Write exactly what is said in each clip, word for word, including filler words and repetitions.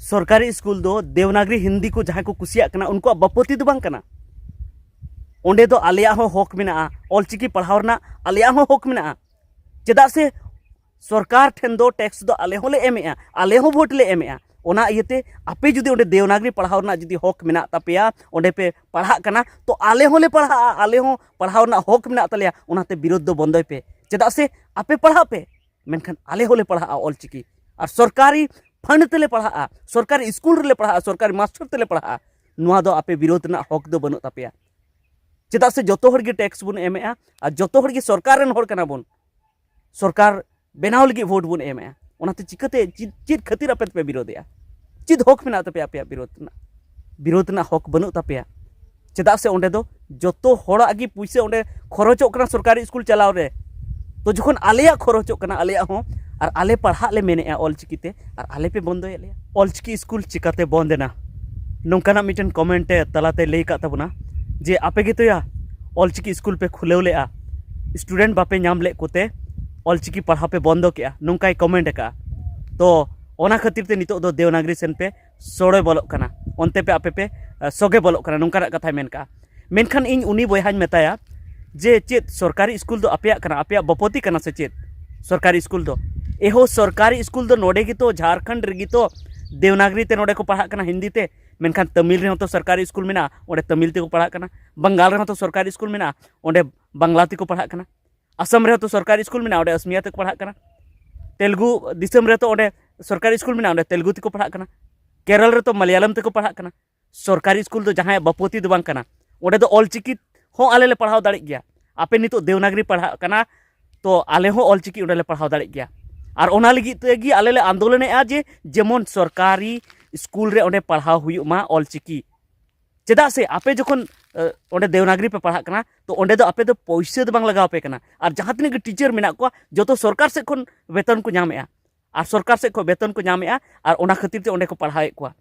ᱥᱚᱨᱠᱟᱨᱤ ᱥᱠᱩᱞ ᱫᱚ ᱫᱮᱣᱱᱟᱜᱽᱨᱤ ᱦᱤᱱᱫᱤ ᱠᱚ ᱡᱟᱦᱟᱸᱭ ᱠᱚ ᱠᱩᱥᱤᱭᱟᱜ ᱠᱟᱱᱟ, ᱩᱱᱠᱩᱣᱟᱜ ᱵᱟᱯᱚᱛᱤ ᱫᱚ ᱵᱟᱝ ᱠᱟᱱᱟ᱾ ᱚᱸᱰᱮ ᱫᱚ ᱟᱞᱮᱭᱟᱜ ᱦᱚᱸ ᱦᱚᱠ ᱢᱮᱱᱟᱜᱼᱟ, ᱚᱞᱪᱤᱠᱤ ᱯᱟᱲᱦᱟᱣ ᱨᱮᱱᱟᱜ ᱟᱞᱮᱭᱟᱜ ᱦᱚᱸ ᱦᱚᱠ ᱢᱮᱱᱟᱜᱼᱟ᱾ ᱪᱮᱫᱟᱜ ᱥᱮ ᱥᱚᱨᱠᱟᱨ ᱴᱷᱮᱱ ᱫᱚ ᱴᱮᱠᱥ ᱫᱚ ᱟᱞᱮ ᱦᱚᱸᱞᱮ ᱮᱢᱮᱜᱼᱟ, ᱟᱞᱮ ᱦᱚᱸ ᱵᱷᱳᱴ ᱞᱮ ᱮᱢᱮᱜᱼᱟ᱾ ᱚᱱᱟ ᱤᱭᱟᱹᱛᱮ ᱟᱯᱮ ᱡᱩᱫᱤ ᱚᱸᱰᱮ ᱫᱮᱣᱱᱟᱜᱽᱨᱤ ᱯᱟᱲᱦᱟᱣ ᱨᱮᱱᱟᱜ ᱡᱩᱫᱤ ᱦᱚᱠ ᱢᱮᱱᱟᱜ ᱛᱟᱯᱮᱭᱟ, ᱚᱸᱰᱮ ᱯᱮ ᱯᱟᱲᱦᱟᱜ ᱠᱟᱱᱟ, ᱛᱚ ᱟᱞᱮ ᱦᱚᱸᱞᱮ ᱯᱟᱲᱦᱟᱜᱼᱟ, ᱟᱞᱮ ᱦᱚᱸ ᱯᱟᱲᱦᱟᱣ ᱨᱮᱱᱟᱜ ᱦᱚᱠ ᱢᱮᱱᱟᱜ ᱛᱟᱞᱮᱭᱟ᱾ ᱚᱱᱟᱛᱮ ᱵᱤᱨᱳᱫᱷ ᱫᱚ ᱵᱚᱱᱫᱚᱭ ᱯᱮ᱾ ᱪᱮᱫᱟᱜ ᱥᱮ ᱟᱯᱮ ᱯᱟᱲᱦᱟᱜ ᱯᱮ, ᱢᱮᱱᱠᱷᱟᱱ ᱟᱞᱮ ᱦᱚᱸᱞᱮ ᱯᱟᱲᱦᱟᱜᱼᱟ ᱚᱞᱪᱤᱠᱤ᱾ ᱟᱨ ᱥᱚᱨᱠᱟᱨᱤ ᱯᱷᱟᱱᱰ ᱛᱮᱞᱮ ᱯᱟᱲᱦᱟᱜᱼᱟ, ᱥᱚᱨᱠᱟᱨᱤ ᱥᱠᱩᱞ ᱨᱮᱞᱮ ᱯᱟᱲᱦᱟᱜᱼᱟ, ᱥᱚᱨᱠᱟᱨᱤ ᱢᱟᱥᱴᱟᱨ ᱛᱮᱞᱮ ᱯᱟᱲᱦᱟᱜᱼᱟ᱾ ᱱᱚᱣᱟ ᱫᱚ ᱟᱯᱮ ᱵᱤᱨᱳᱫᱷ ᱨᱮᱱᱟᱜ ᱦᱚᱠ ᱫᱚ ᱵᱟᱹᱱᱩᱜ ᱛᱟᱯᱮᱭᱟ᱾ ᱪᱮᱫᱟᱜ ᱥᱮ ᱡᱚᱛᱚ ᱦᱚᱲ ᱜᱮ ᱴᱮᱠᱥ ᱵᱚᱱ ᱮᱢᱮᱜᱼᱟ ᱟᱨ ᱡᱚᱛᱚ ᱦᱚᱲ ᱜᱮ ᱥᱚᱨᱠᱟᱨ ᱨᱮᱱ ᱦᱚᱲ ᱠᱟᱱᱟ ᱵᱚᱱ᱾ ᱥᱚᱨᱠᱟᱨ ᱵᱮᱱᱟᱣ ᱞᱟᱹᱜᱤᱫ ᱵᱷᱳᱴ ᱵᱚᱱ ᱮᱢᱮᱜᱼᱟ᱾ ᱚᱱᱟᱛᱮ ᱪᱤᱠᱟᱹᱛᱮ ᱪᱮᱫ, ᱪᱮᱫ ᱠᱷᱟᱹᱛᱤᱨ ᱟᱯᱮ ᱫᱚᱯᱮ ᱵᱤᱨᱳᱫᱷᱮᱜᱼᱟ? ᱪᱮᱫ ᱦᱚᱠ ᱢᱮᱱᱟᱜ ᱛᱟᱯᱮᱭᱟ ᱟᱯᱮᱭᱟᱜ ᱵᱤᱨᱳᱫᱷ ᱨᱮᱱᱟᱜ? ᱵᱤᱨᱳᱫᱷ ᱨᱮᱱᱟᱜ ᱦᱚᱠ ᱵᱟᱹᱱᱩᱜ ᱛᱟᱯᱮᱭᱟ᱾ ᱪᱮᱫᱟᱜ ᱥᱮ ᱚᱸᱰᱮ ᱫᱚ ᱡᱚᱛᱚ ᱦᱚᱲᱟᱜ ᱜᱮ ᱯᱩᱭᱥᱟᱹ ᱚᱸᱰᱮ ᱠᱷᱚᱨᱚᱪᱚᱜ ᱠᱟᱱᱟ ᱥᱚᱨᱠᱟᱨᱤ ᱥᱠᱩᱞ ᱪᱟᱞᱟᱣ ᱨᱮ᱾ ᱛᱚ ᱡᱚᱠᱷᱚᱱ ᱟᱞᱮᱭᱟᱜ ᱠᱷᱚᱨᱚᱪᱚᱜ ᱠᱟᱱᱟ, ᱟᱞᱮᱭᱟᱜ ᱦᱚᱸ, ᱟᱨ ᱟᱞᱮ ᱯᱟᱲᱦᱟᱜ ᱞᱮ ᱢᱮᱱᱮᱜᱼᱟ ᱚᱞᱪᱤᱠᱤ ᱛᱮ, ᱟᱨ ᱟᱞᱮ ᱯᱮ ᱵᱚᱱᱫᱚᱭᱮᱫ ᱞᱮᱭᱟ᱾ ᱚᱞᱪᱤᱠᱤ ᱥᱠᱩᱞ ᱪᱤᱠᱟᱛᱮ ᱵᱚᱱᱫ ᱮᱱᱟ? ᱱᱚᱝᱠᱟᱱᱟᱜ ᱢᱤᱫᱴᱮᱱ ᱠᱚᱢᱮᱱᱴ ᱮ ᱛᱟᱞᱟᱛᱮ ᱞᱟᱹᱭ ᱟᱠᱟᱫ ᱛᱟᱵᱚᱱᱟ ᱡᱮ, ᱟᱯᱮ ᱜᱮᱛᱚᱭᱟ ᱚᱞᱪᱤᱠᱤ ᱥᱠᱩᱞ ᱯᱮ ᱠᱷᱩᱞᱟᱹᱣ ᱞᱮᱜᱼᱟ, ᱥᱴᱩᱰᱮᱱᱴ ᱵᱟᱯᱮ ᱧᱟᱢ ᱞᱮᱫ ᱠᱚᱛᱮ ᱚᱞᱪᱤᱠᱤ ᱯᱟᱲᱦᱟᱣ ᱯᱮ ᱵᱚᱱᱫᱚ ᱠᱮᱜᱼᱟ, ᱱᱚᱝᱠᱟᱭ ᱠᱚᱢᱮᱱᱴ ᱟᱠᱟᱫᱼᱟ᱾ ᱛᱚ ᱚᱱᱟ ᱠᱷᱟᱹᱛᱤᱨ ᱛᱮ ᱱᱤᱛᱚᱜ ᱫᱚ ᱫᱮᱣᱱᱟᱜᱽᱨᱤ ᱥᱮᱱ ᱯᱮ ᱥᱚᱲᱮ ᱵᱚᱞᱚᱜ ᱠᱟᱱᱟ, ᱚᱱᱛᱮ ᱯᱮ ᱟᱯᱮ ᱯᱮ, ᱟ, ᱥᱚᱜᱮ ᱵᱚᱞᱚᱜ ᱠᱟᱱᱟ, ᱱᱚᱝᱠᱟᱱᱟᱜ ᱠᱟᱛᱷᱟᱭ ᱢᱮᱱ ᱠᱟᱜᱼᱟ᱾ ᱢᱮᱱᱠᱷᱟᱱ ᱤᱧ ᱩᱱᱤ ᱵᱚᱭᱦᱟᱧ ᱢᱮᱛᱟᱭᱟ ᱡᱮ, "ᱪᱮᱫ ᱥᱚᱨᱠᱟᱨᱤ ᱥᱠᱩᱞ ᱫᱚ ᱟᱯᱮᱭᱟᱜ ᱠᱟᱱᱟ? ᱟᱯᱮᱭᱟᱜ ᱵᱟᱯᱚᱛᱤ ᱠᱟᱱᱟ ᱥᱮ ᱪᱮᱫ ᱥᱚᱨᱠᱟᱨᱤ ᱥᱠᱩᱞ ᱫᱚ? ᱮᱦᱳ ᱥᱚᱨᱠᱟᱨᱤ ᱥᱠᱩᱞ ᱫᱚ ᱱᱚᱰᱮ ᱜᱮᱛᱚ, ᱡᱷᱟᱲᱠᱷᱚᱸᱰ ᱨᱮᱜᱮ ᱛᱚ ᱫᱮᱣᱱᱟᱜᱽᱨᱤ ᱛᱮ ᱱᱚᱰᱮ ᱠᱚ ᱯᱟᱲᱦᱟᱜ ᱠᱟᱱᱟ, ᱦᱤᱱᱫᱤ ᱛᱮ, ᱢᱮᱱᱠᱷᱟᱱ ᱛᱟᱢᱤᱞ ᱨᱮᱦᱚᱸ ᱛᱚ ᱥᱚᱨᱠᱟᱨᱤ ᱥᱠᱩᱞ ᱢᱮᱱᱟᱜᱼᱟ, ᱚᱸᱰᱮ ᱛᱟᱢᱤᱞ ᱛᱮᱠᱚ ᱯᱟᱲᱦᱟᱜ ᱠᱟᱱᱟ᱾ ᱵᱟᱝᱜᱟᱞ ᱨᱮᱦᱚᱸ ᱛᱚ ᱥᱚᱨᱠᱟᱨᱤ ᱥᱠᱩᱞ ᱢᱮᱱᱟᱜᱼᱟ, ᱚᱸᱰᱮ ᱵᱟᱝᱞᱟ ᱛᱮᱠᱚ ᱯᱟᱲᱦᱟᱜ ᱠᱟᱱᱟ᱾ ᱟᱥᱟᱢ ᱨᱮᱦᱚᱸ ᱛᱚ ᱥᱚᱨᱠᱟᱨᱤ ᱥᱠᱩᱞ ᱢᱮᱱᱟᱜᱼᱟ, ᱚᱸᱰᱮ ᱚᱥᱢᱤᱭᱟ ᱛᱮᱠᱚ ᱯᱟᱲᱦᱟᱜ ᱠᱟᱱᱟ᱾ ᱛᱮᱞᱜᱩ ᱫᱤᱥᱚᱢ ᱨᱮ ᱛᱚ ᱚᱸᱰᱮ ᱥᱚᱨᱠᱟᱨᱤ ᱥᱠᱩᱞ ᱢᱮᱱᱟᱜᱼᱟ, ᱚᱸᱰᱮ ᱛᱮᱞᱜᱩ ᱛᱮᱠᱚ ᱯᱟᱲᱦᱟᱜ ᱠᱟᱱᱟ᱾ ᱠᱮᱨᱚᱞ ᱨᱮ ᱛᱚ ᱢᱟᱞᱭᱟᱞᱚᱢ ᱛᱮᱠᱚ ᱯᱟᱲᱦᱟᱜ ᱠᱟᱱᱟ᱾ ᱥᱚᱨᱠᱟᱨᱤ ᱥᱠᱩᱞ ᱫᱚ ᱡᱟᱦᱟᱸᱭᱟᱜ ᱵᱟᱯᱚᱛᱤ ᱫᱚ ᱵᱟᱝ ᱠᱟᱱᱟ, ᱚᱸᱰᱮ ᱫᱚ ᱚᱞᱪᱤᱠᱤ ᱦᱚᱸ ᱟᱞᱮ ᱞᱮ ᱯᱟᱲᱦᱟᱣ ᱫᱟᱲᱮᱜ ᱜᱮᱭᱟ᱾ ᱟᱯᱮ ᱱᱤᱛᱚᱜ ᱫᱮᱣᱱᱟᱜᱽᱨᱤ ᱯᱟᱲᱦᱟᱜ ᱠᱟᱱᱟ, ᱛᱚ ᱟᱞᱮ ᱦᱚᱸ ᱚᱞᱪᱤᱠᱤ ᱚᱸᱰᱮ ᱞᱮ ᱯᱟᱲᱦᱟᱣ ᱫᱟᱲᱮᱜ ᱜᱮᱭᱟ᱾ ᱟᱨ ᱚᱱᱟ ᱞᱟᱹᱜᱤᱫ ᱛᱮᱜᱮ ᱟᱞᱮ ᱞᱮ ᱟᱱᱫᱳᱞᱚᱱᱮᱜᱼᱟ ᱡᱮ ᱡᱮᱢᱚᱱ ᱥᱚᱨᱠᱟᱨᱤ ᱥᱠᱩᱞ ᱨᱮ ᱚᱸᱰᱮ ᱯᱟᱲᱦᱟᱣ ᱦᱩᱭᱩᱜ ᱢᱟ ᱚᱞᱪᱤᱠᱤ᱾ ᱪᱮᱫᱟᱜ ᱥᱮ ᱟᱯᱮ ᱡᱚᱠᱷᱚᱱ, ᱮ, ᱚᱸᱰᱮ ᱫᱮᱣᱱᱟᱜᱽᱨᱤ ᱯᱮ ᱯᱟᱲᱦᱟᱜ ᱠᱟᱱᱟ, ᱛᱚ ᱚᱸᱰᱮ ᱫᱚ ᱟᱯᱮ ᱫᱚ ᱯᱚᱭᱥᱟᱹ ᱫᱚ ᱵᱟᱝ ᱞᱟᱜᱟᱣ ᱟᱯᱮ ᱠᱟᱱᱟ᱾ ᱟᱨ ᱡᱟᱦᱟᱸ ᱛᱤᱱᱟᱹᱜ ᱜᱮ ᱴᱤᱪᱟᱨ ᱢᱮᱱᱟᱜ ᱠᱚᱣᱟ, ᱡᱚᱛᱚ ᱥᱚᱨᱠᱟᱨ ᱥᱮᱫ ᱠᱷᱚᱱ ᱵᱮᱛᱚᱱ ᱠᱚ ᱧᱟᱢᱮᱜᱼᱟ᱾ ᱟᱨ ᱥᱚᱨᱠᱟᱨ ᱥᱮᱫ ᱠᱷᱚᱱ ᱵᱮᱛᱚᱱ ᱠᱚ ᱧᱟᱢᱮᱜᱼᱟ, ᱟᱨ ᱚᱱᱟ ᱠᱷᱟᱹᱛᱤᱨ ᱛᱮ ᱚᱸᱰᱮ ᱠᱚ ᱯᱟᱲᱦᱟᱣᱮᱫ ᱠᱚᱣᱟ᱾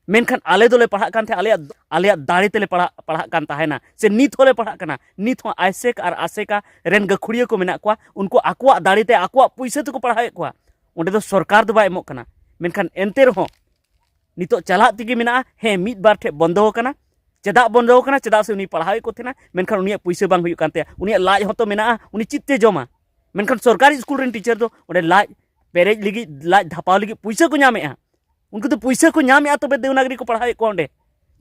ᱢᱮᱱᱠᱷᱟᱱ ᱟᱞᱮ ᱫᱚᱞᱮ ᱯᱟᱲᱦᱟᱜ ᱠᱟᱱ ᱛᱟᱦᱮᱸᱫ, ᱟᱞᱮᱭᱟᱜ, ᱟᱞᱮᱭᱟᱜ ᱫᱟᱲᱮ ᱛᱮᱞᱮ ᱯᱟᱲᱦᱟᱜ, ᱯᱟᱲᱦᱟᱜ ᱠᱟᱱ ᱛᱟᱦᱮᱱᱟ, ᱥᱮ ᱱᱤᱛ ᱦᱚᱸᱞᱮ ᱯᱟᱲᱦᱟᱜ ᱠᱟᱱᱟ᱾ ᱱᱤᱛ ᱦᱚᱸ ᱟᱭᱥᱮᱠ ᱟᱨ ᱟᱥᱮᱠᱟ ᱨᱮᱱ ᱜᱟᱹᱠᱷᱩᱲᱤᱭᱟᱹ ᱠᱚ ᱢᱮᱱᱟᱜ ᱠᱚᱣᱟ, ᱩᱱᱠᱩ ᱟᱠᱚᱣᱟᱜ ᱫᱟᱲᱮ ᱛᱮ, ᱟᱠᱚᱣᱟᱜ ᱯᱩᱭᱥᱟᱹ ᱛᱮᱠᱚ ᱯᱟᱲᱦᱟᱣᱮᱫ ᱠᱚᱣᱟ᱾ ᱚᱸᱰᱮ ᱫᱚ ᱥᱚᱨᱠᱟᱨ ᱫᱚ ᱵᱟᱭ ᱮᱢᱚᱜ ᱠᱟᱱᱟ᱾ ᱢᱮᱱᱠᱷᱟᱱ ᱮᱱᱛᱮ ᱨᱮᱦᱚᱸ ᱱᱤᱛᱚᱜ ᱪᱟᱞᱟᱜ ᱛᱮᱜᱮ ᱢᱮᱱᱟᱜᱼᱟ᱾ ᱦᱮᱸ, ᱢᱤᱫ ᱵᱟᱨ ᱴᱷᱮᱡ ᱵᱚᱱᱫᱚ ᱟᱠᱟᱱᱟ᱾ ᱪᱮᱫᱟᱜ ᱵᱚᱱᱫᱚ ᱟᱠᱟᱱᱟ? ᱪᱮᱫᱟᱜ ᱥᱮ ᱩᱱᱤ ᱯᱟᱲᱦᱟᱣᱮᱫ ᱠᱚ ᱛᱟᱦᱮᱱᱟ, ᱢᱮᱱᱠᱷᱟᱱ ᱩᱱᱤᱭᱟᱜ ᱯᱩᱭᱥᱟᱹ ᱵᱟᱝ ᱦᱩᱭᱩᱜ ᱠᱟᱱ ᱛᱟᱭᱟ᱾ ᱩᱱᱤᱭᱟᱜ ᱞᱟᱡ ᱦᱚᱸᱛᱚ ᱢᱮᱱᱟᱜᱼᱟ, ᱩᱱᱤ ᱪᱮᱫ ᱛᱮ ᱡᱚᱢᱟ? ᱢᱮᱱᱠᱷᱟᱱ ᱥᱚᱨᱠᱟᱨᱤ ᱥᱠᱩᱞ ᱨᱮᱱ ᱴᱤᱪᱟᱨ ᱫᱚ ᱚᱸᱰᱮ ᱞᱟᱡ ᱯᱮᱨᱮᱡ ᱞᱟᱹᱜᱤᱫ, ᱞᱟᱡ ᱫᱷᱟᱯᱟᱣ ᱞᱟᱹᱜᱤᱫ ᱯᱩᱭᱥᱟᱹ ᱠᱚ ᱧᱟᱢᱮᱫᱼᱟ᱾ ᱩᱱᱠᱩ ᱫᱚ ᱯᱩᱭᱥᱟᱹ ᱠᱚ ᱧᱟᱢᱮᱫᱼᱟ, ᱛᱚᱵᱮ ᱫᱮᱣᱱᱟᱜᱽᱨᱤ ᱠᱚ ᱯᱟᱲᱦᱟᱣᱮᱫ ᱠᱚᱣᱟ ᱚᱸᱰᱮ᱾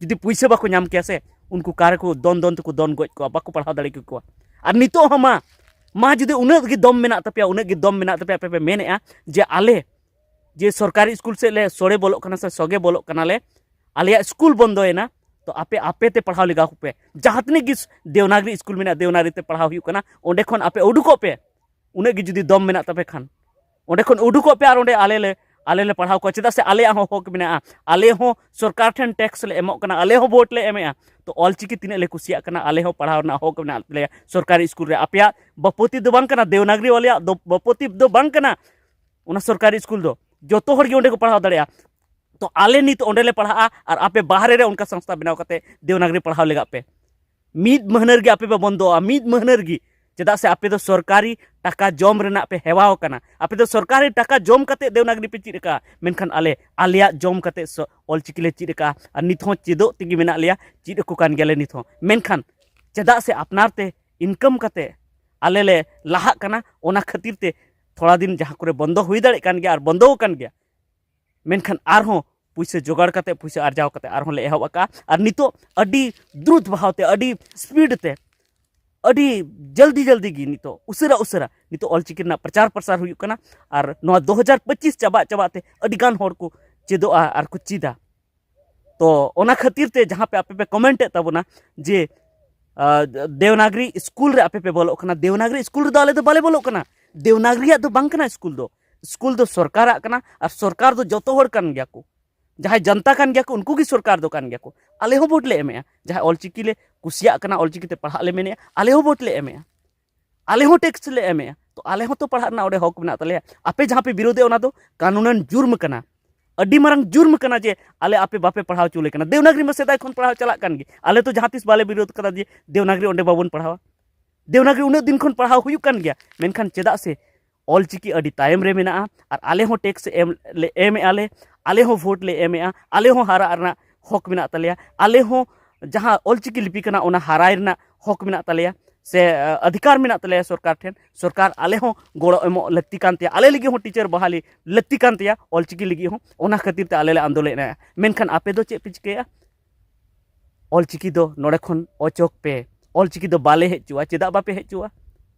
ᱡᱩᱫᱤ ᱯᱩᱭᱥᱟᱹ ᱵᱟᱠᱚ ᱧᱟᱢ ᱠᱮᱭᱟ ᱥᱮ, ᱩᱱᱠᱩ ᱠᱟᱨᱮ ᱠᱚ ᱫᱚᱱ ᱫᱚᱱ ᱛᱮᱠᱚ ᱫᱚᱱ ᱜᱚᱡ ᱠᱚᱣᱟ, ᱵᱟᱠᱚ ᱯᱟᱲᱦᱟᱣ ᱫᱟᱲᱮ ᱠᱮᱠᱚᱣᱟ᱾ ᱟᱨ ᱱᱤᱛᱚᱜ ᱦᱚᱸ ᱢᱟ, ᱢᱟ ᱡᱩᱫᱤ ᱩᱱᱟᱹᱜ ᱜᱮ ᱫᱚᱢ ᱢᱮᱱᱟᱜ ᱛᱟᱯᱮᱭᱟ, ᱩᱱᱟᱹᱜ ᱜᱮ ᱫᱚᱢ ᱢᱮᱱᱟᱜ ᱛᱟᱯᱮᱭᱟ, ᱟᱯᱮ ᱯᱮ ᱢᱮᱱᱮᱫᱼᱟ ᱡᱮ ᱟᱞᱮ ᱡᱮ ᱥᱚᱨᱠᱟᱨᱤ ᱥᱠᱩᱞ ᱥᱮᱫ ᱞᱮ ᱥᱚᱲᱮ ᱵᱚᱞᱚᱜ ᱠᱟᱱᱟ ᱥᱮ ᱥᱚᱜᱮ ᱵᱚᱞᱚᱜ ᱠᱟᱱᱟᱞᱮ, ᱟᱞᱮᱭᱟᱜ ᱥᱠᱩᱞ ᱵᱚᱱᱫᱚᱭᱮᱱᱟ, ᱛᱚ ᱟᱯᱮ, ᱟᱯᱮ ᱛᱮ ᱯᱟᱲᱦᱟᱣ ᱞᱮᱜᱟᱣ ᱠᱚᱯᱮ᱾ ᱡᱟᱦᱟᱸ ᱛᱤᱱᱟᱹᱜ ᱜᱮ ᱫᱮᱣᱱᱟᱜᱽᱨᱤ ᱥᱠᱩᱞ ᱢᱮᱱᱟᱜᱼᱟ, ᱫᱮᱣᱱᱟᱜᱽᱨᱤ ᱛᱮ ᱯᱟᱲᱦᱟᱣ ᱦᱩᱭᱩᱜ ᱠᱟᱱᱟ, ᱚᱸᱰᱮ ᱠᱷᱚᱱ ᱟᱯᱮ ᱩᱰᱩᱠᱚᱜ ᱯᱮ᱾ ᱩᱱᱟᱹᱜ ᱜᱮ ᱡᱩᱫᱤ ᱫᱚᱢ ᱢᱮᱱᱟᱜ ᱛᱟᱯᱮ ᱠᱷᱟᱱ, ᱚᱸᱰᱮ ᱠᱷᱚᱱ ᱩᱰᱩᱠᱚᱜ ᱯᱮ ᱟᱨ ᱚᱸᱰᱮ ᱟᱞᱮ ᱞᱮ, ᱟᱞᱮ ᱞᱮ ᱯᱟᱲᱦᱟᱣ ᱠᱚᱣᱟ᱾ ᱪᱮᱫᱟᱜ ᱥᱮ ᱟᱞᱮᱭᱟᱜ ᱦᱚᱸ ᱦᱚᱠ ᱢᱮᱱᱟᱜᱼᱟ, ᱟᱞᱮ ᱦᱚᱸ ᱥᱚᱨᱠᱟᱨ ᱴᱷᱮᱱ ᱴᱮᱠᱥ ᱞᱮ ᱮᱢᱚᱜ ᱠᱟᱱᱟ, ᱟᱞᱮ ᱦᱚᱸ ᱵᱷᱳᱴ ᱞᱮ ᱮᱢᱮᱜᱼᱟ᱾ ᱛᱚ ᱚᱞᱪᱤᱠᱤ ᱛᱤᱱᱟᱹᱜ ᱞᱮ ᱠᱩᱥᱤᱭᱟᱜ ᱠᱟᱱᱟ, ᱟᱞᱮ ᱦᱚᱸ ᱯᱟᱲᱦᱟᱣ ᱨᱮᱱᱟᱜ ᱦᱚᱠ ᱢᱮᱱᱟᱜ ᱛᱟᱞᱮᱭᱟ ᱥᱚᱨᱠᱟᱨᱤ ᱥᱠᱩᱞ ᱨᱮ᱾ ᱟᱯᱮᱭᱟᱜ ᱵᱟᱯᱚᱛᱤ ᱫᱚ ᱵᱟᱝ ᱠᱟᱱᱟ, ᱫᱮᱣᱱᱟᱜᱽᱨᱤ ᱣᱟᱞᱤᱭᱟᱜ ᱫᱚ ᱵᱟᱯᱚᱛᱤ ᱫᱚ ᱵᱟᱝ ᱠᱟᱱᱟ ᱚᱱᱟ ᱥᱚᱨᱠᱟᱨᱤ ᱥᱠᱩᱞ ᱫᱚ᱾ ᱡᱚᱛᱚ ᱦᱚᱲ ᱜᱮ ᱚᱸᱰᱮ ᱠᱚ ᱯᱟᱲᱦᱟᱣ ᱫᱟᱲᱮᱭᱟᱜᱼᱟ᱾ ᱛᱚ ᱟᱞᱮ ᱱᱤᱛ ᱚᱸᱰᱮ ᱞᱮ ᱯᱟᱲᱦᱟᱜᱼᱟ ᱟᱨ ᱟᱯᱮ ᱵᱟᱦᱨᱮ ᱨᱮ ᱚᱱᱠᱟ ᱥᱚᱝᱥᱛᱷᱟ ᱵᱮᱱᱟᱣ ᱠᱟᱛᱮ ᱫᱮᱣᱱᱟᱜᱽᱨᱤ ᱯᱟᱲᱦᱟᱣ ᱞᱟᱜᱟᱜ ᱯᱮ᱾ ᱢᱤᱫ ᱢᱟᱹᱦᱱᱟᱹ ᱨᱮᱜᱮ ᱟᱯᱮ ᱯᱮ ᱵᱚᱱᱫᱚᱜᱼᱟ, ᱢᱤᱫ ᱢᱟᱹᱦᱱᱟᱹ ᱨᱮᱜᱮ᱾ ᱪᱮᱫᱟᱜ ᱥᱮ ᱟᱯᱮ ᱫᱚ ᱥᱚᱨᱠᱟᱨᱤ ᱴᱟᱠᱟ ᱡᱚᱢ ᱨᱮᱱᱟᱜ ᱯᱮ ᱦᱮᱣᱟ ᱟᱠᱟᱱᱟ᱾ ᱟᱯᱮ ᱫᱚ ᱥᱚᱨᱠᱟᱨᱤ ᱴᱟᱠᱟ ᱡᱚᱢ ᱠᱟᱛᱮ ᱫᱮᱣᱱᱟᱜᱽᱨᱤ ᱯᱮ ᱪᱮᱫ ᱟᱠᱟᱫᱼᱟ, ᱢᱮᱱᱠᱷᱟᱱ ᱟᱞᱮ ᱟᱞᱮᱭᱟᱜ ᱡᱚᱢ ᱠᱟᱛᱮ ᱥᱚ-, ᱚᱞᱪᱤᱠᱤ ᱞᱮ ᱪᱮᱫ ᱟᱠᱟᱫᱼᱟ ᱟᱨ ᱱᱤᱛ ᱦᱚᱸ ᱪᱮᱫᱚᱜ ᱛᱮᱜᱮ ᱢᱮᱱᱟᱜ ᱞᱮᱭᱟ, ᱪᱮᱫ ᱟᱠᱚ ᱠᱟᱱ ᱜᱮᱭᱟᱞᱮ ᱱᱤᱛ ᱦᱚᱸ᱾ ᱢᱮᱱᱠᱷᱟᱱ ᱪᱮᱫᱟᱜ ᱥᱮ ᱟᱯᱱᱟᱨ ᱛᱮ ᱤᱱᱠᱟᱢ ᱠᱟᱛᱮ ᱟᱞᱮ ᱞᱮ ᱞᱟᱦᱟᱜ ᱠᱟᱱᱟ, ᱚᱱᱟ ᱠᱷᱟᱹᱛᱤᱨ ᱛᱮ ᱛᱷᱚᱲᱟ ᱫᱤᱱ ᱡᱟᱦᱟᱸ ᱠᱚᱨᱮ ᱵᱚᱱᱫᱚ ᱦᱩᱭ ᱫᱟᱲᱮᱭᱟᱜ ᱠᱟᱱ ᱜᱮᱭᱟ ᱟᱨ ᱵᱚᱱᱫᱚ ᱟᱠᱟᱱ ᱜᱮᱭᱟ, ᱢᱮᱱᱠᱷᱟᱱ ᱟᱨᱦᱚᱸ ᱯᱩᱭᱥᱟᱹ ᱡᱚᱜᱟᱲ ᱠᱟᱛᱮ, ᱯᱩᱭᱥᱟᱹ ᱟᱨᱡᱟᱣ ᱠᱟᱛᱮ ᱟᱨᱦᱚᱸ ᱞᱮ ᱮᱦᱚᱵ ᱟᱠᱟᱫᱼᱟ᱾ ᱟᱨ ᱱᱤᱛᱚᱜ ᱟᱹᱰᱤ ᱫᱨᱩᱛ ᱵᱷᱟᱣ ᱛᱮ, ᱟᱹᱰᱤ ᱥᱯᱤᱰ ᱛᱮ, ᱟᱹᱰᱤ ᱡᱚᱞᱫᱤ ᱡᱚᱞᱫᱤ ᱜᱮ ᱱᱤᱛᱚᱜ ᱩᱥᱟᱹᱨᱟ ᱩᱥᱟᱹᱨᱟ ᱱᱤᱛᱚᱜ ᱚᱞᱪᱤᱠᱤ ᱨᱮᱱᱟᱜ ᱯᱨᱚᱪᱟᱨ ᱯᱨᱚᱥᱟᱨ ᱦᱩᱭᱩᱜ ᱠᱟᱱᱟ᱾ ᱟᱨ ᱱᱚᱣᱟ ᱫᱩ ᱦᱟᱡᱟᱨ ᱯᱚᱸᱪᱤᱥ ᱪᱟᱵᱟᱜ ᱪᱟᱵᱟᱜ ᱛᱮ ᱟᱹᱰᱤ ᱜᱟᱱ ᱦᱚᱲ ᱠᱚ ᱪᱮᱫᱚᱜᱼᱟ ᱟᱨ ᱠᱚ ᱪᱮᱫᱟ᱾ ᱛᱚ ᱚᱱᱟ ᱠᱷᱟᱹᱛᱤᱨ ᱛᱮ ᱡᱟᱦᱟᱸ ᱯᱮ ᱟᱯᱮ ᱯᱮ ᱠᱚᱢᱮᱱᱴ ᱮᱫ ᱛᱟᱵᱚᱱᱟ ᱡᱮ, ᱟᱸ, ᱫᱮᱣᱱᱟᱜᱽᱨᱤ ᱥᱠᱩᱞ ᱨᱮ ᱟᱯᱮ ᱯᱮ ᱵᱚᱞᱚᱜ ᱠᱟᱱᱟ, ᱫᱮᱣᱱᱟᱜᱽᱨᱤ ᱥᱠᱩᱞ ᱨᱮᱫᱚ ᱟᱞᱮ ᱫᱚ ᱵᱟᱞᱮ ᱵᱚᱞᱚᱜ ᱠᱟᱱᱟ᱾ ᱫᱮᱣᱱᱟᱜᱽᱨᱤᱭᱟᱜ ᱫᱚ ᱵᱟᱝ ᱠᱟᱱᱟ ᱥᱠᱩᱞ ᱫᱚ, ᱥᱠᱩᱞ ᱫᱚ ᱥᱚᱨᱠᱟᱨᱟᱜ ᱠᱟᱱᱟ᱾ ᱟᱨ ᱥᱚᱨᱠᱟᱨ ᱫᱚ ᱡᱚᱛᱚ ᱦᱚᱲ ᱠᱟᱱ ᱜᱮᱭᱟ ᱠᱚ, ᱡᱟᱦᱟᱸᱭ ᱡᱚᱱᱛᱟ ᱠᱟᱱ ᱜᱮᱭᱟ ᱠᱚ ᱩᱱᱠᱩ ᱜᱮ ᱥᱚᱨᱠᱟᱨ ᱫᱚ ᱠᱟᱱ ᱜᱮᱭᱟ ᱠᱚ᱾ ᱟᱞᱮ ᱦᱚᱸ ᱵᱷᱳᱴ ᱞᱮ ᱮᱢᱮᱜᱼᱟ, ᱡᱟᱦᱟᱸᱭ ᱚᱞᱪᱤᱠᱤ ᱞᱮ ᱠᱩᱥᱤᱭᱟᱜ ᱠᱟᱱᱟ, ᱚᱞᱪᱤᱠᱤ ᱛᱮ ᱯᱟᱲᱦᱟᱜ ᱞᱮ ᱢᱮᱱᱮᱜᱼᱟ, ᱟᱞᱮ ᱦᱚᱸ ᱵᱷᱳᱴ ᱞᱮ ᱮᱢᱮᱜᱼᱟ, ᱟᱞᱮ ᱦᱚᱸ ᱴᱮᱠᱥ ᱞᱮ ᱮᱢᱮᱜᱼᱟ᱾ ᱛᱚ ᱟᱞᱮ ᱦᱚᱸᱛᱚ ᱯᱟᱲᱦᱟᱜ ᱨᱮᱱᱟᱜ ᱚᱸᱰᱮ ᱦᱚᱠ ᱢᱮᱱᱟᱜ ᱛᱟᱞᱮᱭᱟ᱾ ᱟᱯᱮ ᱡᱟᱦᱟᱸ ᱯᱮ ᱵᱤᱨᱳᱫᱷᱮᱜᱼᱟ ᱚᱱᱟ ᱫᱚ ᱠᱟᱹᱱᱩᱱᱟᱱ ᱡᱩᱨᱢ ᱠᱟᱱᱟ, ᱟᱹᱰᱤ ᱢᱟᱨᱟᱝ ᱡᱩᱨᱢ ᱠᱟᱱᱟ ᱡᱮ ᱟᱞᱮ ᱟᱯᱮ ᱵᱟᱯᱮ ᱯᱟᱲᱦᱟᱣ ᱦᱚᱪᱚ ᱞᱮ ᱠᱟᱱᱟ᱾ ᱫᱮᱣᱱᱟᱜᱽᱨᱤ ᱢᱟ ᱥᱮᱫᱟᱭ ᱠᱷᱚᱱ ᱯᱟᱲᱦᱟᱣ ᱪᱟᱞᱟᱜ ᱠᱟᱱ ᱜᱮ, ᱟᱞᱮ ᱛᱚ ᱡᱟᱦᱟᱸ ᱛᱤᱥ ᱵᱟᱞᱮ ᱵᱤᱨᱳᱫᱷ ᱠᱟᱫᱟ ᱡᱮ ᱫᱮᱣᱱᱟᱜᱽᱨᱤ ᱚᱸᱰᱮ ᱵᱟᱵᱚᱱ ᱯᱟᱲᱦᱟᱣᱟ᱾ ᱫᱮᱣᱱᱟᱜᱽᱨᱤ ᱩᱱᱟᱹᱜ ᱫᱤᱱ ᱠᱷᱚᱱ ᱯᱟᱲᱦᱟᱣ ᱦᱩᱭᱩᱜ ᱠᱟᱱ ᱜᱮᱭᱟ, ᱢᱮᱱᱠᱷᱟᱱ ᱪᱮᱫᱟᱜ ᱥᱮ ᱚᱞᱪᱤᱠᱤ ᱟᱹᱰᱤ ᱛᱟᱭᱚᱢ ᱨᱮ ᱢᱮᱱᱟᱜᱼᱟ ᱟᱨ ᱟᱞᱮ ᱦᱚᱸ ᱴᱮᱠᱥ ᱮᱢ ᱞᱮ ᱮᱢᱮᱜᱼᱟ ᱞᱮ, ᱟᱞᱮ ᱦᱚᱸ ᱵᱷᱳᱴ ᱞᱮ ᱮᱢᱮᱜᱼᱟ, ᱟᱞᱮ ᱦᱚᱸ ᱦᱟᱨᱟᱜ ᱨᱮᱱᱟᱜ ᱦᱚᱠ ᱢᱮᱱᱟᱜ ᱛᱟᱞᱮᱭᱟ, ᱟᱞᱮ ᱦᱚᱸ ᱡᱟᱦᱟᱸ ᱚᱞᱪᱤᱠᱤ ᱞᱤᱯᱤ ᱠᱟᱱᱟ ᱚᱱᱟ ᱦᱟᱨᱟᱭ ᱨᱮᱱᱟᱜ ᱦᱚᱠ ᱢᱮᱱᱟᱜ ᱛᱟᱞᱮᱭᱟ, ᱥᱮ ᱟᱹᱫᱷᱤᱠᱟᱨ ᱢᱮᱱᱟᱜ ᱛᱟᱞᱮᱭᱟ ᱥᱚᱨᱠᱟᱨ ᱴᱷᱮᱱ᱾ ᱥᱚᱨᱠᱟᱨ ᱟᱞᱮ ᱦᱚᱸ ᱜᱚᱲᱚ ᱮᱢᱚᱜ ᱞᱟᱹᱠᱛᱤ ᱠᱟᱱ ᱛᱟᱭᱟ, ᱟᱞᱮ ᱞᱟᱹᱜᱤᱫ ᱦᱚᱸ ᱴᱤᱪᱟᱨ ᱵᱟᱦᱟᱞᱤ ᱞᱟᱹᱠᱛᱤ ᱠᱟᱱ ᱛᱟᱭᱟ ᱚᱞᱪᱤᱠᱤ ᱞᱟᱹᱜᱤᱫ ᱦᱚᱸ᱾ ᱚᱱᱟ ᱠᱷᱟᱹᱛᱤᱨ ᱛᱮ ᱟᱞᱮ ᱞᱮ ᱟᱱᱫᱳᱞᱚᱱᱮᱜᱼᱟ᱾ ᱢᱮᱱᱠᱷᱟᱱ ᱟᱯᱮ ᱫᱚ ᱪᱮᱫ ᱯᱮ ᱪᱤᱠᱟᱹᱭᱟ? ᱚᱞᱪᱤᱠᱤ ᱫᱚ ᱱᱚᱰᱮ ᱠᱷᱚᱱ ᱚᱪᱚᱜ ᱯᱮ, ᱚᱞᱪᱤᱠᱤ ᱫᱚ ᱵᱟᱞᱮ ᱦᱮᱡ ᱦᱚᱪᱚᱣᱟᱜᱼᱟ᱾ ᱪᱮᱫᱟᱜ ᱵᱟᱯᱮ ᱦᱮᱡ ᱦᱚᱪᱚᱣᱟᱜᱼᱟ?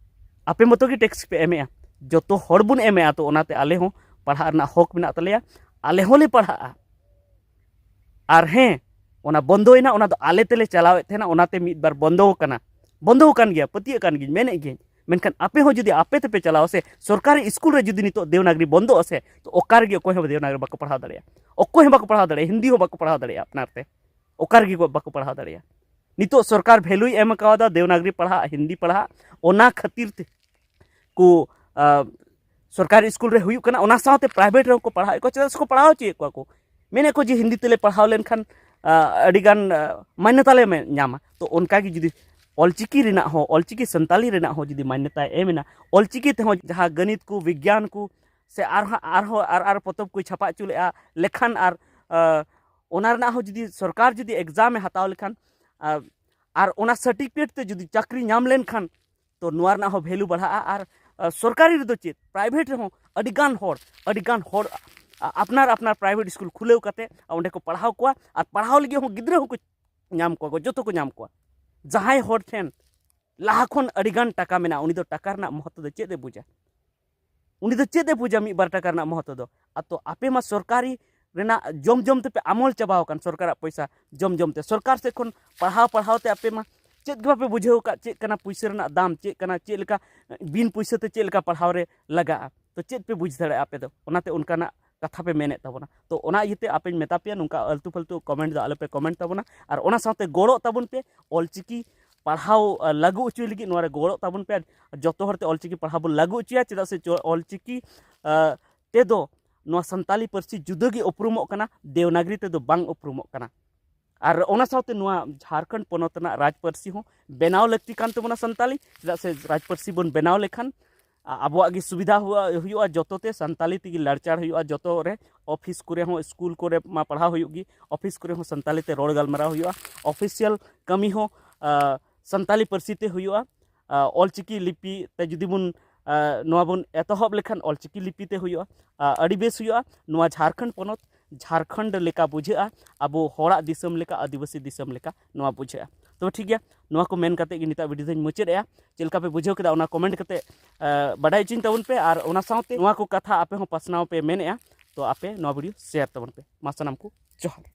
ᱟᱯᱮ ᱢᱚᱛᱚ ᱜᱮ ᱴᱮᱠᱥ ᱯᱮ ᱮᱢᱮᱜᱼᱟ, ᱡᱚᱛᱚ ᱦᱚᱲ ᱵᱚᱱ ᱮᱢᱮᱜᱼᱟ, ᱛᱚ ᱚᱱᱟᱛᱮ ᱟᱞᱮ ᱦᱚᱸ ᱯᱟᱲᱦᱟᱜ ᱨᱮᱱᱟᱜ ᱦᱚᱠ ᱢᱮᱱᱟᱜ ᱛᱟᱞᱮᱭᱟ, ᱟᱞᱮ ᱦᱚᱸᱞᱮ ᱯᱟᱲᱦᱟᱜᱼᱟ᱾ ᱟᱨ ᱦᱮᱸ, ᱚᱱᱟ ᱵᱚᱱᱫᱚᱭᱮᱱᱟ, ᱚᱱᱟ ᱫᱚ ᱟᱞᱮ ᱛᱮᱞᱮ ᱪᱟᱞᱟᱣᱮᱫ ᱛᱟᱦᱮᱱᱟ, ᱚᱱᱟᱛᱮ ᱢᱤᱫ ᱵᱟᱨ ᱵᱚᱱᱫᱚ ᱟᱠᱟᱱᱟ, ᱵᱚᱱᱫᱚ ᱟᱠᱟᱱ ᱜᱮᱭᱟ, ᱯᱟᱹᱛᱭᱟᱹᱜ ᱠᱟᱱ ᱜᱤᱭᱟᱹᱧ, ᱢᱮᱱᱮᱫ ᱜᱤᱭᱟᱹᱧ᱾ ᱢᱮᱱᱠᱷᱟᱱ ᱟᱯᱮ ᱦᱚᱸ ᱡᱩᱫᱤ ᱟᱯᱮ ᱛᱮᱯᱮ ᱪᱟᱞᱟᱣᱟ ᱥᱮ, ᱥᱚᱨᱠᱟᱨᱤ ᱥᱠᱩᱞ ᱨᱮ ᱡᱩᱫᱤ ᱱᱤᱛᱚᱜ ᱫᱮᱣᱱᱟᱜᱽᱨᱤ ᱵᱚᱱᱫᱚᱜᱼᱟ ᱥᱮ, ᱛᱚ ᱚᱠᱟ ᱨᱮᱜᱮ ᱚᱠᱚᱭ ᱦᱚᱸ ᱫᱮᱣᱱᱟᱜᱽᱨᱤ ᱵᱟᱠᱚ ᱯᱟᱲᱦᱟᱣ ᱫᱟᱲᱮᱭᱟᱜᱼᱟ, ᱚᱠᱚᱭ ᱦᱚᱸ ᱵᱟᱠᱚ ᱯᱟᱲᱦᱟᱣ ᱫᱟᱲᱮᱭᱟᱜᱼᱟ, ᱦᱤᱱᱫᱤ ᱦᱚᱸ ᱵᱟᱠᱚ ᱯᱟᱲᱦᱟᱣ ᱫᱟᱲᱮᱭᱟᱜᱼᱟ ᱟᱯᱱᱟᱨ ᱛᱮ, ᱚᱠᱟ ᱨᱮᱜᱮ ᱵᱟᱠᱚ ᱯᱟᱲᱦᱟᱣ ᱫᱟᱲᱮᱭᱟᱜᱼᱟ᱾ ᱱᱤᱛᱚᱜ ᱥᱚᱨᱠᱟᱨ ᱵᱷᱮᱞᱩᱭ ᱮᱢ ᱠᱟᱣᱫᱟ ᱫᱮᱣᱱᱟᱜᱽᱨᱤ ᱯᱟᱲᱦᱟᱜ, ᱦᱤᱱᱫᱤ ᱯᱟᱲᱦᱟᱜ, ᱚᱱᱟ ᱠᱷᱟᱹᱛᱤᱨ ᱛᱮ ᱠᱚ, ᱟ, ᱥᱚᱨᱠᱟᱨᱤ ᱥᱠᱩᱞ ᱨᱮ ᱦᱩᱭᱩᱜ ᱠᱟᱱᱟ, ᱚᱱᱟ ᱥᱟᱶᱛᱮ ᱯᱨᱟᱭᱵᱷᱮᱴ ᱨᱮᱦᱚᱸ ᱠᱚ ᱯᱟᱲᱦᱟᱣᱮᱫ ᱠᱚᱣᱟ᱾ ᱪᱮᱫᱟᱜ ᱥᱮᱠᱚ ᱯᱟᱲᱦᱟᱣ ᱦᱚᱪᱚᱭᱮᱫ ᱠᱚᱣᱟ ᱠᱚ, ᱢᱮᱱᱮᱫ ᱠᱚ ᱡᱮ ᱦᱤᱱᱫᱤ ᱛᱮᱞᱮ ᱯᱟᱲᱦᱟᱣ ᱞᱮᱱᱠᱷᱟᱱ, ᱟ, ᱟᱹᱰᱤᱜᱟᱱ, ᱟ, ᱢᱟᱱᱱᱚᱛᱟ ᱞᱮ ᱢᱮ-, ᱧᱟᱢᱟ᱾ ᱛᱚ ᱚᱱᱠᱟᱜᱮ ᱡᱩᱫᱤ ᱚᱞᱪᱤᱠᱤ ᱨᱮᱱᱟᱜ ᱦᱚᱸ, ᱚᱞᱪᱤᱠᱤ ᱥᱟᱱᱛᱟᱞᱤ ᱨᱮᱱᱟᱜ ᱦᱚᱸ ᱡᱩᱫᱤ ᱢᱟᱱᱱᱚᱛᱟᱭ ᱮᱢ ᱮᱱᱟ, ᱚᱞᱪᱤᱠᱤ ᱛᱮᱦᱚᱸ ᱡᱟᱦᱟᱸ ᱜᱟᱹᱱᱤᱛ ᱠᱚ, ᱵᱤᱜᱽᱜᱟᱱ ᱠᱚ, ᱥᱮ ᱟᱨᱦᱚᱸ, ᱟᱨᱦᱚᱸ ᱟᱨ, ᱟᱨ ᱯᱚᱛᱚᱵ ᱠᱚᱭ ᱪᱷᱟᱯᱟ ᱦᱚᱪᱚ ᱞᱮᱫᱼᱟ, ᱞᱮᱠᱷᱟᱱ ᱟᱨ, ᱟ, ᱚᱱᱟ ᱨᱮᱱᱟᱜ ᱦᱚᱸ ᱡᱩᱫᱤ ᱥᱚᱨᱠᱟᱨ ᱡᱩᱫᱤ ᱮᱠᱡᱟᱢ ᱮ ᱦᱟᱛᱟᱣ ᱞᱮᱠᱷᱟᱱ, ᱟ, ᱟᱨ ᱚᱱᱟ ᱥᱟᱨᱴᱤᱯᱷᱤᱠᱮᱴ ᱛᱮ ᱡᱩᱫᱤ ᱪᱟᱹᱠᱨᱤ ᱧᱟᱢ ᱞᱮᱱᱠᱷᱟᱱ, ᱛᱚ ᱱᱚᱣᱟ ᱨᱮᱱᱟᱜ ᱦᱚᱸ ᱵᱷᱮᱞᱩ ᱵᱟᱲᱦᱟᱜᱼᱟ᱾ ᱟᱨ, ᱟ, ᱥᱚᱨᱠᱟᱨᱤ ᱨᱮᱫᱚ ᱪᱮᱫ, ᱯᱨᱟᱭᱵᱷᱮᱴ ᱨᱮᱦᱚᱸ ᱟᱹᱰᱤᱜᱟᱱ ᱦᱚᱲ, ᱟᱹᱰᱤᱜᱟᱱ ᱦᱚᱲ, ᱟ, ᱟᱯᱱᱟᱨ ᱟᱯᱱᱟᱨ ᱯᱨᱟᱭᱵᱷᱮᱴ ᱥᱠᱩᱞ ᱠᱷᱩᱞᱟᱹᱣ ᱠᱟᱛᱮ ᱚᱸᱰᱮ ᱠᱚ ᱯᱟᱲᱦᱟᱣ ᱠᱚᱣᱟ, ᱟᱨ ᱯᱟᱲᱦᱟᱣ ᱞᱟᱹᱜᱤᱫ ᱦᱚᱸ ᱜᱤᱫᱽᱨᱟᱹ ᱦᱚᱸᱠᱚ ᱧᱟᱢ ᱠᱚᱣᱟ ᱠᱚ, ᱡᱚᱛᱚ ᱠᱚ ᱧᱟᱢ ᱠᱚᱣᱟ᱾ ᱡᱟᱦᱟᱸᱭ ᱦᱚᱲ ᱴᱷᱮᱱ ᱞᱟᱦᱟ ᱠᱷᱚᱱ ᱟᱹᱰᱤᱜᱟᱱ ᱴᱟᱠᱟ ᱢᱮᱱᱟᱜᱼᱟ, ᱩᱱᱤ ᱫᱚ ᱴᱟᱠᱟ ᱨᱮᱱᱟᱜ ᱢᱚᱦᱚᱛᱛᱚ ᱫᱚ ᱪᱮᱫ ᱮ ᱵᱩᱡᱟ? ᱩᱱᱤ ᱫᱚ ᱪᱮᱫ ᱮ ᱵᱩᱡᱟ ᱢᱤᱫ ᱵᱟᱨ ᱴᱟᱠᱟ ᱨᱮᱱᱟᱜ ᱢᱚᱦᱚᱛᱛᱚ ᱫᱚ? ᱟᱨ ᱛᱚ ᱟᱯᱮ ᱢᱟ ᱥᱚᱨᱠᱟᱨᱤ ᱨᱮᱱᱟᱜ ᱡᱚᱢ ᱡᱚᱢ ᱛᱮᱯᱮ ᱟᱢᱚᱞ ᱪᱟᱵᱟᱣ ᱟᱠᱟᱱ, ᱥᱚᱨᱠᱟᱨᱟᱜ ᱯᱚᱭᱥᱟ ᱡᱚᱢ ᱡᱚᱢ ᱛᱮ᱾ ᱥᱚᱨᱠᱟᱨ ᱥᱮᱫ ᱠᱷᱚᱱ ᱯᱟᱲᱦᱟᱣ ᱯᱟᱲᱦᱟᱣ ᱛᱮ ᱟᱯᱮ ᱢᱟ ᱪᱮᱫ ᱜᱮ ᱵᱟᱯᱮ ᱵᱩᱡᱷᱟᱹᱣ ᱟᱠᱟᱫ, ᱪᱮᱫ ᱠᱟᱱᱟ ᱯᱩᱭᱥᱟᱹ ᱨᱮᱱᱟᱜ ᱫᱟᱢ, ᱪᱮᱫ ᱠᱟᱱᱟ, ᱪᱮᱫ ᱞᱮᱠᱟ ᱵᱤᱱ ᱯᱩᱭᱥᱟᱹ ᱛᱮ ᱪᱮᱫ ᱞᱮᱠᱟ ᱯᱟᱲᱦᱟᱣ ᱨᱮ ᱞᱟᱜᱟᱜᱼᱟ᱾ ᱛᱚ ᱪᱮᱫ ᱯᱮ ᱵᱩᱡᱽ ᱫᱟᱲᱮᱭᱟᱜᱼᱟ ᱟᱯᱮ ᱫᱚ? ᱚᱱᱟᱛᱮ ᱚᱱᱠᱟᱱᱟᱜ ᱠᱟᱛᱷᱟ ᱯᱮ ᱢᱮᱱᱮᱫ ᱛᱟᱵᱚᱱᱟ᱾ ᱛᱚ ᱚᱱᱟ ᱤᱭᱟᱹᱛᱮ ᱟᱯᱮᱧ ᱢᱮᱛᱟ ᱯᱮᱭᱟ, ᱱᱚᱝᱠᱟ ᱟᱞᱛᱩ ᱯᱷᱟᱞᱛᱩ ᱠᱚᱢᱮᱱᱴ ᱫᱚ ᱟᱞᱚᱯᱮ ᱠᱚᱢᱮᱱᱴ ᱛᱟᱵᱚᱱᱟ, ᱟᱨ ᱚᱱᱟ ᱥᱟᱶᱛᱮ ᱜᱚᱲᱚᱜ ᱛᱟᱵᱚᱱ ᱯᱮ, ᱚᱞᱪᱤᱠᱤ ᱯᱟᱲᱦᱟᱣ, ᱟ, ᱞᱟᱹᱜᱩ ᱦᱚᱪᱚᱭ ᱞᱟᱹᱜᱤᱫ ᱱᱚᱣᱟ ᱨᱮ ᱜᱚᱲᱚᱜ ᱛᱟᱵᱚᱱ ᱯᱮ᱾ ᱡᱚᱛᱚ ᱦᱚᱲᱛᱮ ᱚᱞᱪᱤᱠᱤ ᱯᱟᱲᱦᱟᱣ ᱵᱚᱱ ᱞᱟᱹᱜᱩ ᱦᱚᱪᱚᱭᱟ, ᱪᱮᱫᱟᱜ ᱥᱮ ᱪᱚ-, ᱚᱞᱪᱤᱠᱤ, ᱟ, ᱛᱮᱫᱚ ᱱᱚᱣᱟ ᱥᱟᱱᱛᱟᱞᱤ ᱯᱟᱹᱨᱥᱤ ᱡᱩᱫᱟᱹ ᱜᱮ ᱩᱯᱨᱩᱢᱚᱜ ᱠᱟᱱᱟ, ᱫᱮᱣᱱᱟᱜᱽᱨᱤ ᱛᱮᱫᱚ ᱵᱟᱝ ᱩᱯᱨᱩᱢᱚᱜ ᱠᱟᱱᱟ᱾ ᱟᱨ ᱚᱱᱟ ᱥᱟᱶᱛᱮ ᱱᱚᱣᱟ ᱡᱷᱟᱲᱠᱷᱚᱸᱰ ᱯᱚᱱᱚᱛ ᱨᱮᱱᱟᱜ ᱨᱟᱡᱽ ᱯᱟᱹᱨᱥᱤ ᱦᱚᱸ ᱵᱮᱱᱟᱣ ᱞᱟᱹᱠᱛᱤ ᱠᱟᱱ ᱛᱟᱵᱚᱱᱟ ᱥᱟᱱᱛᱟᱞᱤ, ᱪᱮᱫᱟᱜ ᱥᱮ ᱨᱟᱡᱽ ᱯᱟᱹᱨᱥᱤ ᱵᱚᱱ ᱵᱮᱱᱟᱣ ᱞᱮᱠᱷᱟᱱ ᱟ-, ᱟᱵᱚᱣᱟᱜ ᱜᱮ ᱥᱩᱵᱤᱫᱷᱟ ᱦᱩᱭᱩᱜᱼᱟ, ᱦᱩᱭᱩᱜᱼᱟ, ᱡᱚᱛᱚ ᱛᱮ ᱥᱟᱱᱛᱟᱞᱤ ᱛᱮᱜᱮ ᱞᱟᱲᱪᱟᱲ ᱦᱩᱭᱩᱜᱼᱟ᱾ ᱡᱚᱛᱚ ᱨᱮ, ᱚᱯᱷᱤᱥ ᱠᱚᱨᱮ ᱦᱚᱸ, ᱥᱠᱩᱞ ᱠᱚᱨᱮ ᱢᱟ ᱯᱟᱲᱦᱟᱣ ᱦᱩᱭᱩᱜ ᱜᱮ, ᱚᱯᱷᱤᱥ ᱠᱚᱨᱮ ᱦᱚᱸ ᱥᱟᱱᱛᱟᱞᱤ ᱛᱮ ᱨᱚᱲ ᱜᱟᱞᱢᱟᱨᱟᱣ ᱦᱩᱭᱩᱜᱼᱟ᱾ ᱚᱯᱷᱤᱥᱤᱭᱟᱞ ᱠᱟᱹᱢᱤ ᱦᱚᱸ, ᱟ, ᱥᱟᱱᱛᱟᱞᱤ ᱯᱟᱹᱨᱥᱤ ᱛᱮ ᱦᱩᱭᱩᱜᱼᱟ᱾ ᱟ, ᱚᱞᱪᱤᱠᱤ ᱞᱤᱯᱤ ᱛᱮ ᱡᱩᱫᱤ ᱵᱚᱱ, ᱟ, ᱱᱚᱣᱟ ᱵᱚᱱ ᱮᱛᱚᱦᱚᱵ ᱞᱮᱠᱷᱟᱱ, ᱚᱞᱪᱤᱠᱤ ᱞᱤᱯᱤ ᱛᱮ ᱦᱩᱭᱩᱜᱼᱟ᱾ ᱟ, ᱟᱹᱰᱤ ᱵᱮᱥ ᱦᱩᱭᱩᱜᱼᱟ᱾ ᱱᱚᱣᱟ ᱡᱷᱟᱲᱠᱷᱚᱸᱰ ᱯᱚᱱᱚᱛ ᱡᱷᱟᱲᱠᱷᱚᱸᱰ ᱞᱮᱠᱟ ᱵᱩᱡᱷᱟᱹᱜᱼᱟ, ᱟᱵᱚ ᱦᱚᱲᱟᱜ ᱫᱤᱥᱚᱢ ᱞᱮᱠᱟ, ᱟᱹᱫᱤᱵᱟᱹᱥᱤ ᱫᱤᱥᱚᱢ ᱞᱮᱠᱟ ᱱᱚᱣᱟ ᱵᱩᱡᱷᱟᱹᱜᱼᱟ᱾ ᱛᱚᱵᱮ ᱴᱷᱤᱠ ᱜᱮᱭᱟ, ᱱᱚᱣᱟ ᱠᱚ ᱢᱮᱱ ᱠᱟᱛᱮ ᱜᱮ ᱱᱤᱛᱟᱜ ᱵᱷᱤᱰᱤᱭᱳ ᱫᱚᱧ ᱢᱩᱪᱟᱹᱫ ᱮᱜᱼᱟ᱾ ᱪᱮᱫ ᱞᱮᱠᱟ ᱯᱮ ᱵᱩᱡᱷᱟᱹᱣ ᱠᱮᱫᱟ, ᱚᱱᱟ ᱠᱚᱢᱮᱱᱴ ᱠᱟᱛᱮ, ᱟ, ᱵᱟᱰᱟᱭ ᱦᱚᱪᱚᱧ ᱛᱟᱵᱚᱱ ᱯᱮ᱾ ᱟᱨ ᱚᱱᱟ ᱥᱟᱶᱛᱮ ᱱᱚᱣᱟ ᱠᱚ ᱠᱟᱛᱷᱟ ᱟᱯᱮ ᱦᱚᱸ ᱯᱟᱥᱱᱟᱣ ᱯᱮ ᱢᱮᱱᱮᱜᱼᱟ, ᱛᱚ ᱟᱯᱮ ᱱᱚᱣᱟ ᱵᱷᱤᱰᱤᱭᱳ ᱥᱮᱭᱟᱨ ᱛᱟᱵᱚᱱ ᱯᱮ᱾ ᱢᱟ ᱥᱟᱱᱟᱢ ᱠᱚ ᱡᱚᱦᱟᱨ᱾